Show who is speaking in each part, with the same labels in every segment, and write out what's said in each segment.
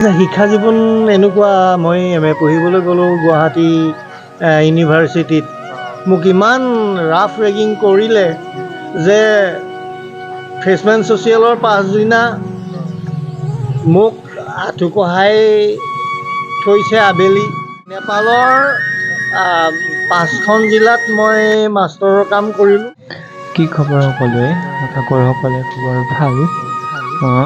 Speaker 1: শিক্ষা জীৱন এনেকুৱা, মই এম.এ. পঢ়িবলৈ গ'লোঁ গুৱাহাটী ইউনিভাৰ্চিটিত। মোক ইমান ৰাফ ৰেগিং কৰিলে যে ফ্ৰেছমেন ছ'চিয়েলৰ পাছদিনা মোক আঁঠু কঢ়াই থৈছে আবেলি। নেপালৰ পাঁচখন জিলাত মই মাষ্টৰৰ কাম কৰিলোঁ।
Speaker 2: কি খবৰ সকলোৱে? আশা কৰোঁ সকলোৰে খবৰ ভাল।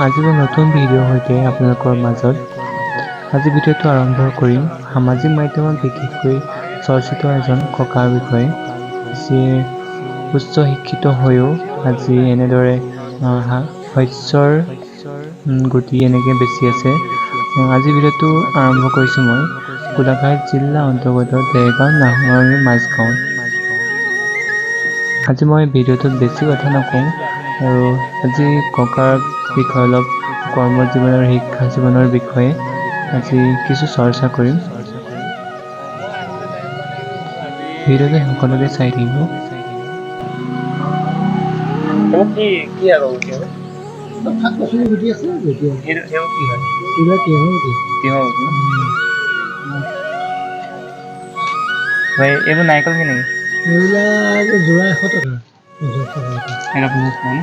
Speaker 2: আজি মই নতুন ভিডিঅ'ৰ সৈতে আপোনালোকৰ মাজত। আজি ভিডিঅ'টো আৰম্ভ কৰিম সামাজিক মাধ্যমত বিশেষকৈ চৰ্চিত এজন ককাৰ বিষয়ে, যিয়ে উচ্চ শিক্ষিত হৈও আজি এনেদৰে শস্যৰ গুটি এনেকৈ বেচি আছে। আজি ভিডিঅ'টো আৰম্ভ কৰিছোঁ মই গোলাঘাট জিলা অন্তৰ্গত দেৰগাঁও নাহৰণি মাজগাঁৱত। আজি মই ভিডিঅ'টোত বেছি কথা নকওঁ আৰু আজি ককাৰ বিষয়ে অলপ কৰ্মজীৱন আৰু শিক্ষা জীৱনৰ বিষয়ে আজি কিছু চৰ্চা কৰিম। ভিডিঅ'টো সকলোকে চাই থাকিব।
Speaker 3: কি কি আৰু
Speaker 1: শাক পাচলি গুটি আছে।
Speaker 3: কি হয়?
Speaker 1: এইবিলাক তিয়ঁহৰ গুটি।
Speaker 3: তিয়ঁহৰ গুটি। এইবোৰ নাৰিকল কি নেকি?
Speaker 1: এইবিলাক যোৰা 100 টকা, 50 টকা।
Speaker 3: এটা 50 টকা ন?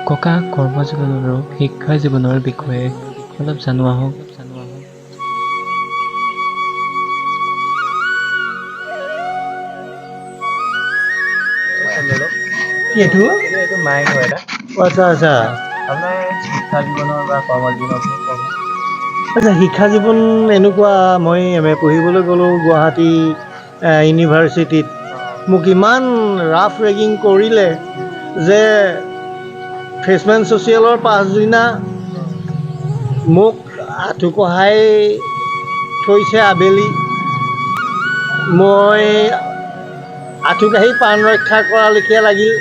Speaker 2: ককা কৰ্মজীৱন আৰু শিক্ষা জীৱনৰ বিষয়ে অলপ জানো আহক।
Speaker 1: কি এইটো?
Speaker 3: এইটো মাইক হয় এটা।
Speaker 1: আচ্ছা আচ্ছা।
Speaker 3: আপোনাৰ শিক্ষা জীৱনৰ বা কৰ্মজীৱনৰ।
Speaker 1: আচ্ছা, শিক্ষা জীৱন এনেকুৱা, মই এম.এ. পঢ়িবলৈ গ'লোঁ গুৱাহাটী ইউনিভাৰ্চিটিত। মোক ইমান ৰাফ ৰেগিং কৰিলে যে ফ্ৰেছমেন ছ'চিয়েলৰ পাছদিনা মোক আঁঠু কঢ়াই থৈছে আবেলি। মই আঁঠু কাঢ়ি প্ৰাণ ৰক্ষা কৰা লেখীয়া লাগিল।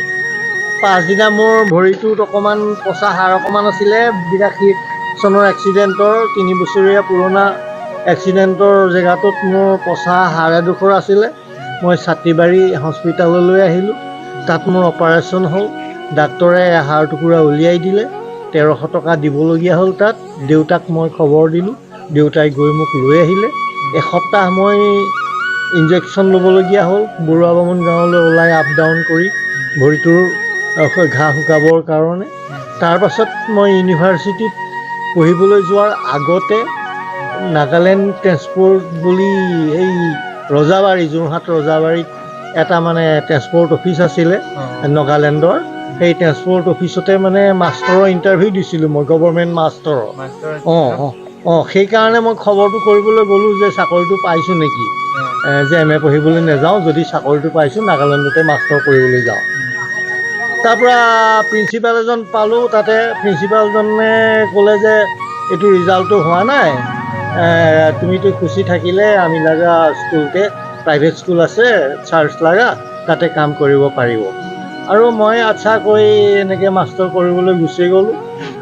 Speaker 1: পাছদিনা মোৰ ভৰিটোত অকণমান পচা হাড় অকণমান আছিলে, 82 চনৰ এক্সিডেণ্টৰ 3 বছৰীয়া পুৰণা এক্সিডেণ্টৰ জেগাটোত মোৰ পচা হাড় এডোখৰ আছিলে। মই ছাতিবাৰী হস্পিটেললৈ আহিলোঁ, তাত মোৰ অপাৰেশ্যন হ'ল। ডাক্তৰে হাড় টুকুৰা উলিয়াই দিলে। 1300 টকা দিবলগীয়া হ'ল তাত। দেউতাক মই খবৰ দিলোঁ, দেউতাই গৈ মোক লৈ আহিলে। এসপ্তাহ মই ইনজেকশ্যন ল'বলগীয়া হ'ল, বৰুৱা বামুণ গাঁৱলৈ ওলাই আপ ডাউন কৰি ভৰিটোৰ ঘাঁ শুকাবৰ কাৰণে। তাৰপাছত মই ইউনিভাৰ্চিটিত পঢ়িবলৈ যোৱাৰ আগতে নাগালেণ্ড ট্ৰেন্সপৰ্ট বুলি এই ৰজাবাৰী, যোৰহাট ৰজাবাৰীত এটা মানে ট্ৰেন্সপৰ্ট অফিচ আছিলে নগালেণ্ডৰ। সেই ট্ৰেন্সপৰ্ট অফিচতে মানে মাষ্টৰৰ ইণ্টাৰভিউ দিছিলোঁ মই, গভৰ্ণমেণ্ট মাষ্টৰৰ। অঁ অঁ অঁ সেইকাৰণে মই খবৰটো কৰিবলৈ গ'লোঁ যে চাকৰিটো পাইছোঁ নেকি, যে এম.এ. পঢ়িবলৈ নাযাওঁ, যদি চাকৰিটো পাইছোঁ নাগালেণ্ডতে মাষ্টৰ কৰিবলৈ যাওঁ। তাৰপৰা প্ৰিন্সিপাল এজন পালোঁ, তাতে প্ৰিন্সিপালজনে ক'লে যে এইটো ৰিজাল্টটো হোৱা নাই, তুমিতো খুচি থাকিলে আমি লগা স্কুলতে প্ৰাইভেট স্কুল আছে চাৰ্জ লগা, তাতে কাম কৰিব পাৰিব। আৰু মই আচ্ছা কৈ এনেকৈ মাষ্টৰ কৰিবলৈ গুচি গ'লোঁ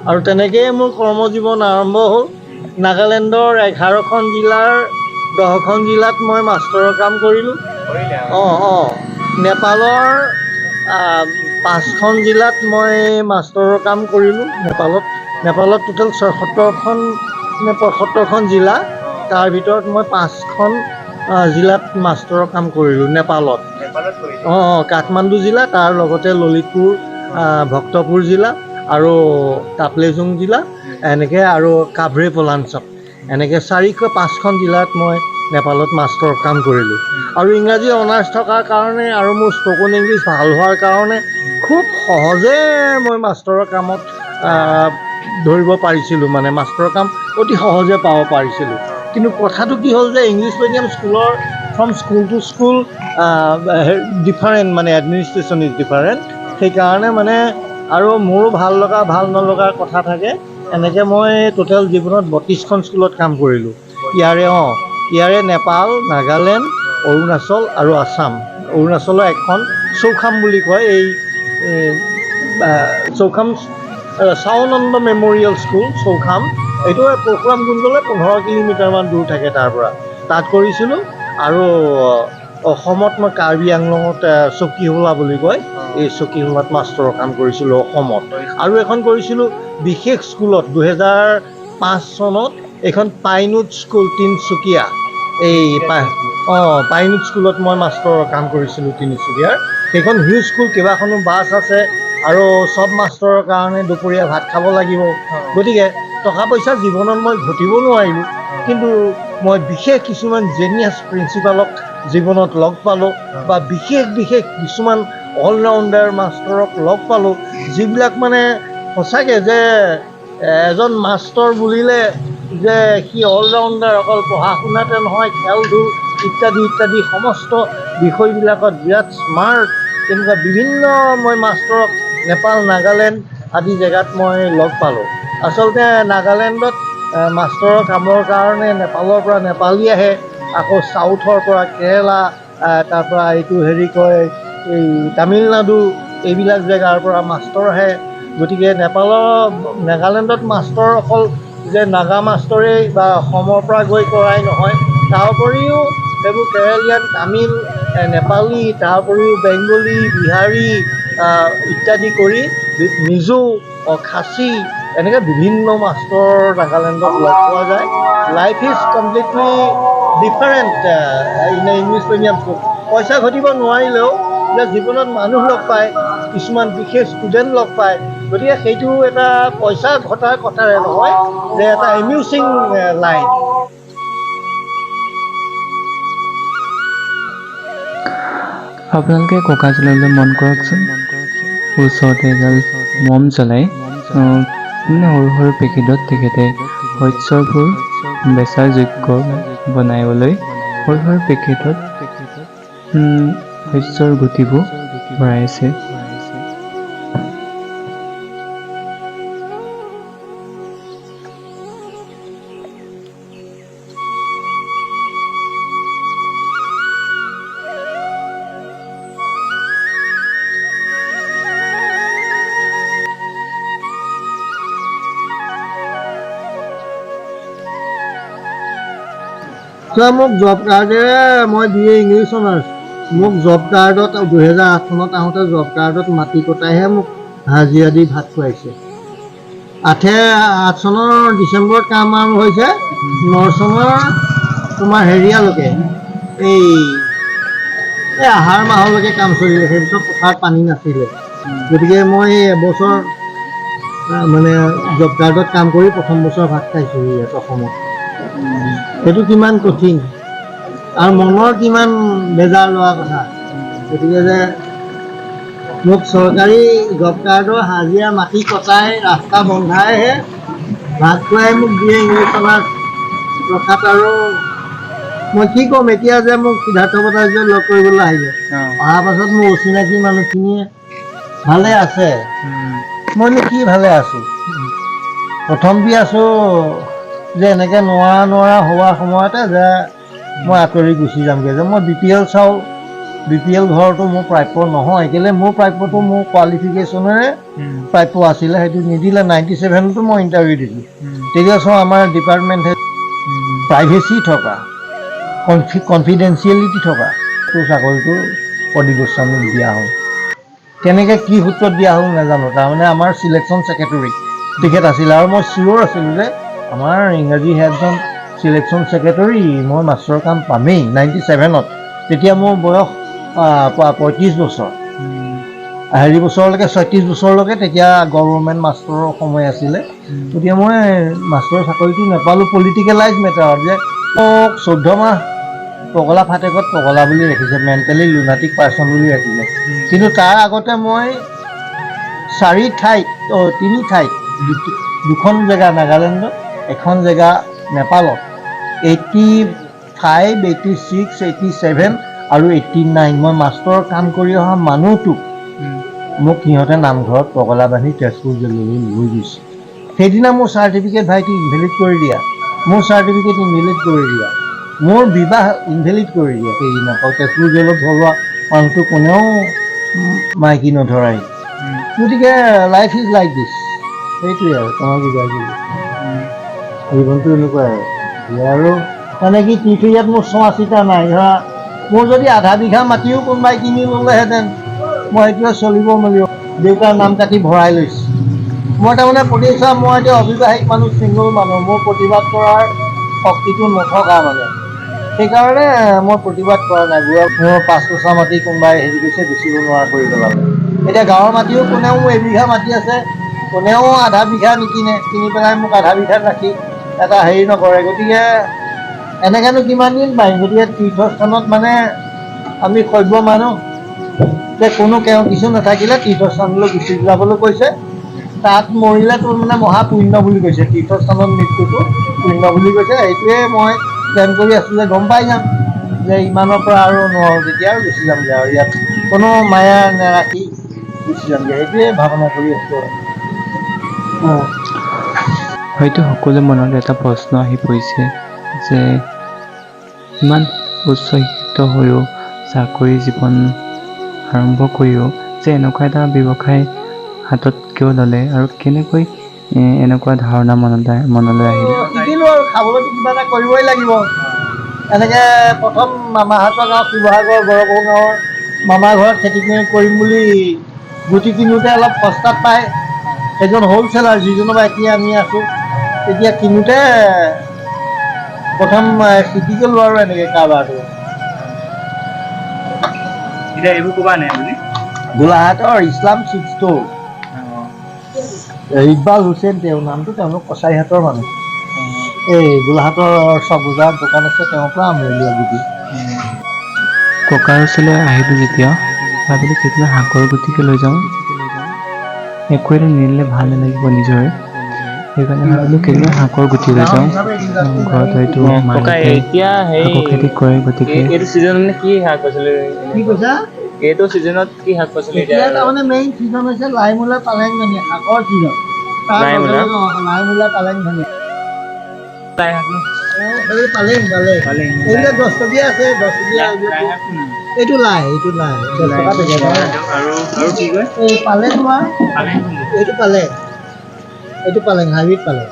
Speaker 1: আৰু তেনেকৈয়ে মোৰ কৰ্মজীৱন আৰম্ভ হ'ল। নাগালেণ্ডৰ 11খন জিলাৰ 10খন জিলাত মই মাষ্টৰৰ কাম কৰিলোঁ। অঁ অঁ নেপালৰ 5খন জিলাত মই মাষ্টৰৰ কাম কৰিলোঁ। নেপালত টোটেল 76খন নে 75খন জিলা, তাৰ ভিতৰত মই 5খন জিলাত মাষ্টৰৰ কাম কৰিলোঁ নেপালত। অঁ অঁ কাঠমাণ্ডু জিলা, তাৰ লগতে ললিতপুৰ, ভক্তপুৰ জিলা আৰু তাপলেজুং জিলা, এনেকৈ আৰু কাভৰে পলাঞ্চক, এনেকৈ 4-5খন জিলাত মই নেপালত মাষ্টৰৰ কাম কৰিলোঁ। আৰু ইংৰাজী অনাৰ্ছ থকাৰ কাৰণে আৰু মোৰ স্প'কন ইংলিছ ভাল হোৱাৰ কাৰণে খুব সহজে মই মাষ্টৰৰ কামত ধৰিব পাৰিছিলোঁ, মানে মাষ্টৰৰ কাম অতি সহজে পাব পাৰিছিলোঁ। কিন্তু কথাটো কি হ'ল যে ইংলিছ মিডিয়াম স্কুলৰ from school to school different, মানে এডমিনিষ্ট্ৰেশ্যন is different. সেইকাৰণে মানে আৰু মোৰো ভাল লগা ভাল নলগাৰ কথা থাকে। এনেকৈ মই টোটেল জীৱনত 32খন স্কুলত কাম কৰিলোঁ। ইয়াৰে নেপাল, নাগালেণ্ড, অৰুণাচল আৰু আছাম। অৰুণাচলৰ এখন চৌখাম বুলি কয়, এই চৌখাম চাওনন্দ মেম'ৰিয়েল স্কুল চৌখাম, এইটো পৰশুৰাম কুণ্ডলৈ 15 কিলোমিটাৰমান দূৰ থাকে তাৰ পৰা। তাত কৰিছিলোঁ। আৰু অসমত মই কাৰ্বি আংলঙত চকীহোলা বুলি কয়, এই চকীহোলাত মাষ্টৰৰ কাম কৰিছিলোঁ অসমত। আৰু এখন কৰিছিলোঁ বিশেষ স্কুলত 2005 চনত, এইখন পাইনউড স্কুল তিনিচুকীয়া। এই পাইনউড স্কুলত মই মাষ্টৰৰ কাম কৰিছিলোঁ তিনিচুকীয়াৰ। সেইখন হিউজ স্কুল, কেইবাখনো বাছ আছে আৰু চব মাষ্টৰৰ কাৰণে দুপৰীয়া ভাত খাব লাগিব। গতিকে টকা পইচা জীৱনত মই ঘটিব নোৱাৰিলোঁ, কিন্তু মই বিশেষ কিছুমান জেনিয়াছ প্ৰিন্সিপালক জীৱনত লগ পালোঁ বা বিশেষ বিশেষ কিছুমান অলৰাউণ্ডাৰ মাষ্টৰক লগ পালোঁ, যিবিলাক মানে সঁচাকৈ যে এজন মাষ্টৰ বুলিলে যে সি অলৰাউণ্ডাৰ, অকল পঢ়া শুনাতে নহয়, খেল ধূল ইত্যাদি ইত্যাদি সমস্ত বিষয়বিলাকত বিৰাট স্মাৰ্ট। তেনেকুৱা বিভিন্ন মই মাষ্টৰক নেপাল, নাগালেণ্ড আদি জেগাত মই লগ পালোঁ। আচলতে নাগালেণ্ডত মাষ্টৰৰ কামৰ কাৰণে নেপালৰ পৰা নেপালী আহে, আকৌ চাউথৰ পৰা কেৰেলা, তাৰপৰা এইটো হেৰি কয় এই তামিলনাডু, এইবিলাক জেগাৰ পৰা মাষ্টৰ আহে। গতিকে নেপালৰ নাগালেণ্ডত মাষ্টৰ অকল যে নাগা মাষ্টৰেই বা অসমৰ পৰা গৈ কৰাই নহয়, তাৰ উপৰিও সেইবোৰ কেৰেলিয়ান, তামিল, নেপালী, তাৰ উপৰিও বেংগলী, বিহাৰী ইত্যাদি কৰি মিজো, খাচী, এনেকৈ বিভিন্ন মাষ্টৰ নাগালেণ্ডত লগ পোৱা যায়। Life is completely different in a English medium school. পইচা ঘটিব নোৱাৰিলেও যে জীৱনত মানুহ লগ পায়, কিছুমান বিশেষ ষ্টুডেণ্ট লগ পায়, গতিকে সেইটো এটা পইচা ঘটাৰ কথাৰে নহয়, যে এটা এমিউচিং লাইন।
Speaker 2: আপোনালোকে ককাজনলৈ মন কৰকচোন, ওচৰতে এডাল মম জ্বলাই মানে সৰু সৰু পেকেটত তেখেতে শস্যবোৰ বেচাৰ যোগ্য বনাবলৈ সৰু সৰু পেকেটত শস্যৰ গুটিবোৰ ভৰাই আছে।
Speaker 1: ছাৰ, মোক জব কাৰ্ডেৰে, মই বি এ ইংলিছ অনাৰ্ছ, মোক জব কাৰ্ডত 2008 চনত আহোঁতে জব কাৰ্ডত মাটি কটাইহে মোক হাজিৰা দি ভাত খুৱাইছে। 8 চনৰ ডিচেম্বৰত কাম আৰম্ভ হৈছে, 9 চনৰ তোমাৰ হেৰিয়ালৈকে এই আহাৰ মাহলৈকে কাম চলিলে। সেই পিছত পথাৰত পানী নাছিলে, গতিকে মই এবছৰ মানে জব কাৰ্ডত কাম কৰি প্ৰথম বছৰ ভাত খাইছোঁ ইয়াত অসমত। সেইটো কিমান কঠিন আৰু মনৰ কিমান বেজাৰ লোৱা কথা। গতিকে যে মোক চৰকাৰী জব কাৰ্ডৰ হাজিৰা মাটি কটাই ৰাস্তা বন্ধাইহে ভাত খুৱাই মোক দিয়ে ইংলিছ অনাৰ্ছ ৰখাত। আৰু মই কি ক'ম এতিয়া যে মোক সিদ্ধাৰ্থ ভট্টাচাৰ্যই লগ কৰিবলৈ আহিলে, অহাৰ পাছত মোৰ অচিনাকি মানুহখিনিয়ে ভালে আছে, মইনো কি ভালে আছোঁ। প্ৰথম দি আছোঁ যে এনেকৈ নোৱাৰা নোৱাৰা হোৱাৰ সময়তে যে মই আঁতৰি গুচি যামগৈ, যে মই বি পি এল চাউল, বি পি এল ঘৰটো মোৰ প্ৰাপ্য নহয়, কেলৈ মোৰ প্ৰাপ্যটো মোৰ কোৱালিফিকেশ্যনেৰে প্ৰাপ্য আছিলে, সেইটো নিদিলে। 97তো মই ইণ্টাৰভিউ দিছোঁ, তেতিয়া চাওঁ আমাৰ ডিপাৰ্টমেণ্টে প্ৰাইভেচি থকা, কনফিডেঞ্চিয়েলিটি থকা চাকৰিটো প্ৰদীপ গোস্বামীক দিয়া হ'ল। কেনেকৈ কি সূত্ৰত দিয়া হ'ল নাজানো, তাৰমানে আমাৰ চিলেকশ্যন ছেক্ৰেটৰী তেখেত আছিলে আৰু মই চিয়'ৰ আছিলোঁ যে আমাৰ ইংৰাজী হেডজন চিলেকশ্যন ছেক্ৰেটৰী, মই মাষ্টৰৰ কাম পামেই 97ত। তেতিয়া মোৰ বয়স 35 বছৰ, হেৰি বছৰলৈকে 36 বছৰলৈকে তেতিয়া গভৰ্ণমেণ্ট মাষ্টৰৰ সময় আছিলে। গতিকে মই মাষ্টৰৰ চাকৰিটো নাপালোঁ পলিটিকেলাইজ মেটাৰত, যে মোক 14 মাহ পগলা ফাটেকত পগলা বুলি ৰাখিছে, মেণ্টেলি লুনাটিক পাৰ্চন বুলি ৰাখিছে। কিন্তু তাৰ আগতে মই 4 ঠাইত, 3 ঠাইত, দুখন জেগা নাগালেণ্ডত, এখন জেগা নেপালত, 85, 86, 87 আৰু 89 মই মাষ্টৰৰ কাম কৰি অহা মানুহটোক মোক সিহঁতে নামঘৰত পগলা বান্ধি তেজপুৰ জেললৈ লৈ গৈছে। সেইদিনা মোৰ চাৰ্টিফিকেট ভাইটি ইনভেলিড কৰি দিয়া, মোৰ চাৰ্টিফিকেট ইনভেলিড কৰি দিয়া, মোৰ বিবাহ ইনভেলিড কৰি দিয়া। সেইদিনা তেজপুৰ জেলত ভৰোৱা মানুহটো কোনেও মাইকী নধৰাই। গতিকে লাইফ is like this, সেইটোৱে আৰু তোমাৰ কিবা কিবি জীৱনটো এনেকুৱাই আৰু। আৰু মানে কি তীৰ্থ ইয়াত মোৰ চোৱা চিতা নাই। ধৰা মোৰ যদি আধা বিঘা মাটিও কোনোবাই কিনি ল'লেহেঁতেন, মই সেইটোৱে চলিব মেলিব। দেউতাৰ নাম কাটি ভৰাই লৈছোঁ। মই তাৰমানে প্ৰতিষ্ঠা, মই এতিয়া অবিবাহিত মানুহ, ছিংগল মানুহ, মোৰ প্ৰতিবাদ কৰাৰ শক্তিটো নথকা মানে, সেইকাৰণে মই প্ৰতিবাদ কৰা নাই। বুঢ়া মোৰ 5 কোচা মাটি কোনোবাই হেৰি কৰিছে, বেচিব নোৱাৰা কৰি পেলালে। এতিয়া গাঁৱৰ মাটিও কোনেও, মোৰ এবিঘা মাটি আছে, কোনেও আধা বিঘা নিকিনে, কিনি পেলাই মোক আধা বিঘাত ৰাখি এটা হেৰি নকৰে। গতিকে এনেকৈনো কিমান দিন পাৰিম? গতিকে তীৰ্থস্থানত মানে আমি সভ্য মানুহ যে, কোনো কেও কিছু নাথাকিলে তীৰ্থস্থানলৈ গুচি যাবলৈ কৈছে। তাত মৰিলে তোৰ মানে মহাপুণ্য বুলি কৈছে, তীৰ্থস্থানত মৃত্যুটো পুণ্য বুলি কৈছে। সেইটোৱে মই প্লেন কৰি আছোঁ যে গম পাই যাম যে ইমানৰ পৰা আৰু নোৱাৰোঁ, তেতিয়া আৰু গুচি যামগৈ আৰু ইয়াত কোনো মায়া নাৰাখি গুচি যামগৈ, সেইটোৱে ভাৱনা কৰি আছোঁ আৰু।
Speaker 2: হয়তো সকলোৰে মনত এটা প্ৰশ্ন আহি পৰিছে যে ইমান উচ্চ শিক্ষিত হৈও, চাকৰি জীৱন আৰম্ভ কৰিও যে এনেকুৱা এটা ব্যৱসায় হাতত কিয় ল'লে আৰু কেনেকৈ এনেকুৱা ধাৰণা মনলৈ আহিল?
Speaker 1: শিকিলোঁ আৰু খাবলৈতো কিবা এটা কৰিবই লাগিব। এনেকৈ প্ৰথম মামাহঁতৰ গাঁও শিৱসাগৰ গড়গড় গাঁৱৰ মামাৰ ঘৰত খেতি কৰিম বুলি গুটি কিনোতে অলপ সস্তাত পায়। সেইজন হ'লচেলাৰ, যিজনৰ পৰা এতিয়া আমি আছোঁ, তেতিয়া কিনোতে প্ৰথম শিকি গ'লোঁ আৰু এনেকৈ কাৰবাৰটো।
Speaker 3: এতিয়া এইবোৰ ক'বা নাই আপুনি?
Speaker 1: গোলাঘাটৰ ইছলাম চিড ষ্ট'ৰ, ইকবাল হুছেইন তেওঁৰ নামটো, তেওঁলোক কছাৰীহাটৰ মানুহ। এই গোলাঘাটৰ চক বজাৰত দোকান আছে, তেওঁৰ পৰা আমি উলিওৱা গুটি।
Speaker 2: ককাৰ ওচৰলৈ আহিলোঁ যেতিয়া ভাবিলোঁ কেইটামান শাকৰ গুটিকে লৈ যাওঁ, একো এটা নিনিলে ভাল নালাগিব নিজৰে, সেইকাৰণে ভাবিলোঁ কেইটামান শাকৰ গুটি লৈ যাওঁ। ঘৰত হয়তো মা
Speaker 3: ককা
Speaker 2: দেউতাই
Speaker 3: এতিয়া হেৰি
Speaker 2: শাকৰ খেতি কৰে, গতিকে
Speaker 3: এইটো ছিজনত মানে কি শাক পাচলি?
Speaker 1: কি কৈছা?
Speaker 3: এইটো ছিজনত কি শাক পাচলি?
Speaker 1: এতিয়া তাৰমানে মেইন ছিজন হৈছে লাই মূলা, পালেং, ধনিয়া, শাকৰ ছিজন।
Speaker 3: লাই মূলা?
Speaker 1: লাই মূলা, পালেং, ধনিয়া।
Speaker 3: লাই শাক ন?
Speaker 1: এই পালেং, পালেং।
Speaker 3: পালেং।
Speaker 1: এইবিলাক 10 টকীয়া আছে, 10 টকীয়া।
Speaker 3: লাই শাক।
Speaker 1: এইটো লাই, এইটো লাই 10 টকা পেকেট।
Speaker 3: আৰু কি কয়?
Speaker 1: এই পালেং লোৱা।
Speaker 3: পালেং।
Speaker 1: এইটো পালেং, এইটো পালেং, হাইব্ৰীড পালেং।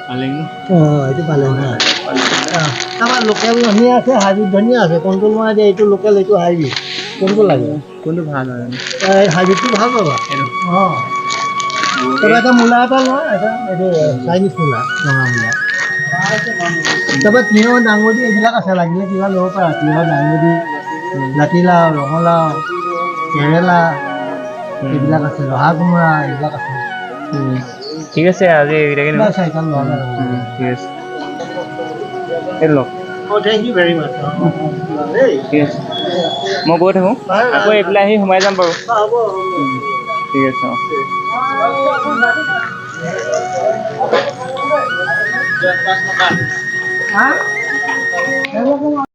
Speaker 3: পালেং ন?
Speaker 1: অঁ, এইটো পালেং হয়। তাৰপৰা লোকেল ধনিয়া আছে, হাইব্ৰীড ধনিয়া আছে, কোনটো লোৱা এতিয়া? এইটো লোকেল, এইটো হাইব্ৰীড, কোনটো লাগে?
Speaker 3: কোনটো ভাল হয়?
Speaker 1: এই হাইব্ৰীডটো ভাল পাবা।
Speaker 3: এইটো?
Speaker 1: অঁ, তাৰপৰা এটা মূলা এটা লোৱা, এটা এইটো চাইনিজ মূলা, ৰঙা মূলা। তাৰপৰা তিয়ঁহ, দাংবডি এইবিলাক আছে, লাগিলে কিবা ল'ব পাৰা। তিয়ঁহ, দাংবডি, জাতিলাও, ৰঙালাও, কেৰেলা এইবিলাক আছে, জহা কোমোৰা এইবিলাক আছে।
Speaker 3: ঠিক আছে, আজি এইকেইটাকে নিম।
Speaker 1: চাৰিটা লোৱা।
Speaker 3: ঠিক আছে, এইটো লওক।
Speaker 1: অঁ, thank you very মাছ। দেই।
Speaker 3: ঠিক আছে, মই গৈ থাকোঁ, আকৌ এইফালে আহি সোমাই যাম বাৰু।
Speaker 1: হ'ব।
Speaker 3: ঠিক আছে, অঁ।
Speaker 1: হা।